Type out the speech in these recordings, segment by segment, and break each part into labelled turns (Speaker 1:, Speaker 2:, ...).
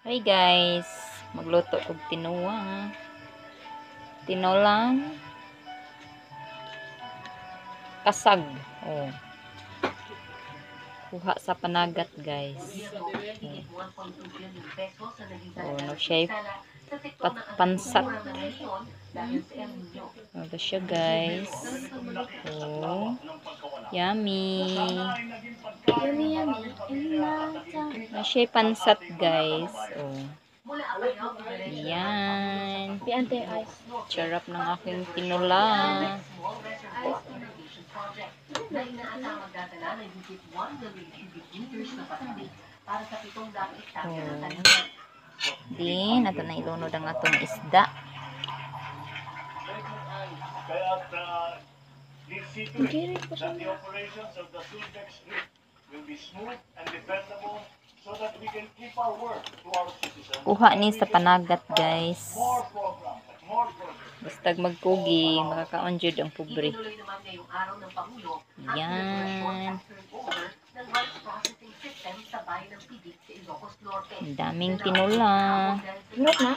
Speaker 1: Hi guys, magluto og tinuwa. Tinolang kasag. Oh. Kuha sa panagat, guys. Oh, no shape. Pansat. Oh, ba siya, guys. Oh. Yummy.
Speaker 2: Yummy, yummy.
Speaker 1: Na siya pansat, guys. Oh. Yan.
Speaker 2: Piante ice.
Speaker 1: Sarap ng aking tinola. Oh. Din, ato na ilunod ang atong isda. Kuha ni sa panagat, guys. Bastag magkugi, makakaon jud ang pobre. Yan. Ang daming tinola.
Speaker 2: Inot na?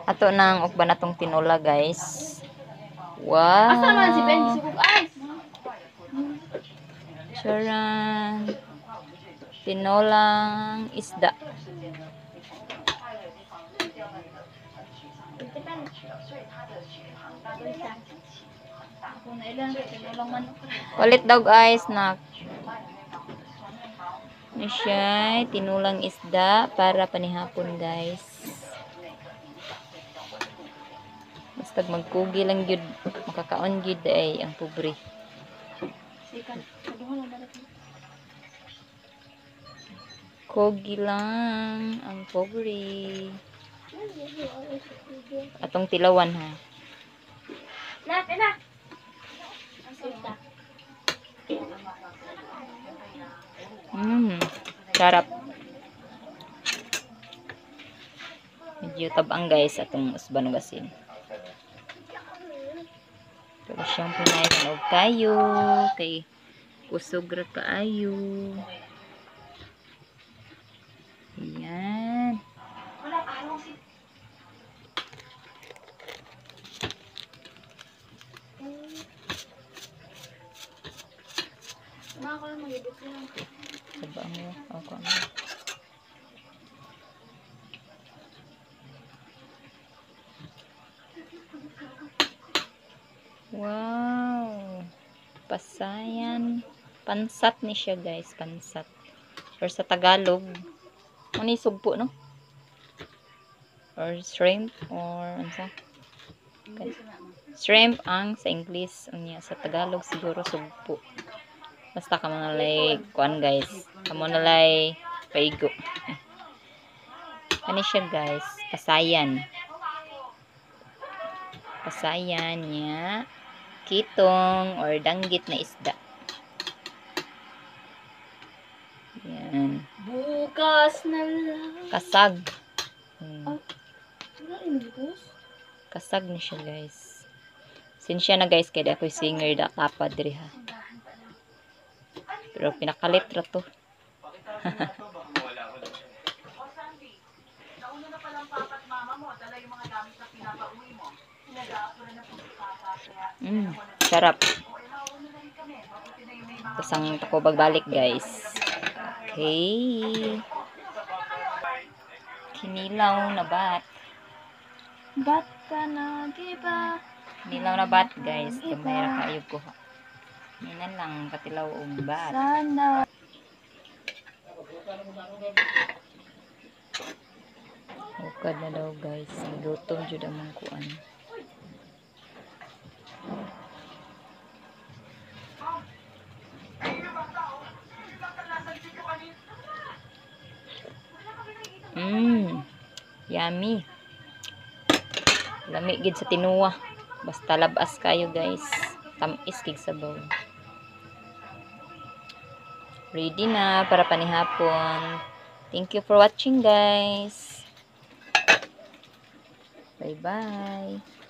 Speaker 1: Ato nang ukban atong tinola, guys. Wow.
Speaker 2: Asa man si Ben gisugog ice?
Speaker 1: Charan. Tinolang isda. Palit daw, guys, nak. Ano siya? Tinulang isda para panihapon, guys. Bastag magkugi lang gyud, makakaon gyud ay ang pobre. Kugi lang ang pobre. Atong tilawan, ha.
Speaker 2: Nak, nak.
Speaker 1: Sarap. Medyo tabang, guys, atong usban og asin. Pero siyang pinayon og kayo kay kusog ra kaayo. Ayan. Tabang mo. Ako ano. Wow. Pasayan. Pansat ni siya, guys. Pansat. Or sa Tagalog, ano yung sugpo, no? Or shrimp, or ano sa? Okay. Shrimp ang sa English. Unya, sa Tagalog siguro sugpo. Basta kamo na lay kuan, guys. Kamo na lay paigo. Ano siya, guys? Pasayan. Pasayan niya. Kitong or danggit na isda. Yan.
Speaker 2: Bukas na lang.
Speaker 1: Kasag.
Speaker 2: Oh.
Speaker 1: Kasag na siya, guys. Sinsya na, guys, kaya ako'y singer da kapa diri ha. Pero pinakalit ra to. Sarap. Tapos ang tako bagbalik, guys. Okay. Kinilaw na bat.
Speaker 2: Bat ka na, diba?
Speaker 1: Kinilaw na bat, guys. Gamay ra kaayo kuha. Minan lang katilaw og bat.
Speaker 2: Sana.
Speaker 1: Hukad na daw, guys. Gutom jud ang mangkuan. Yummy. Lami gid sa tinuwa. Basta labas kayo, guys. Tamis kig sabaw. Ready na para panihapon. Thank you for watching, guys. Bye bye.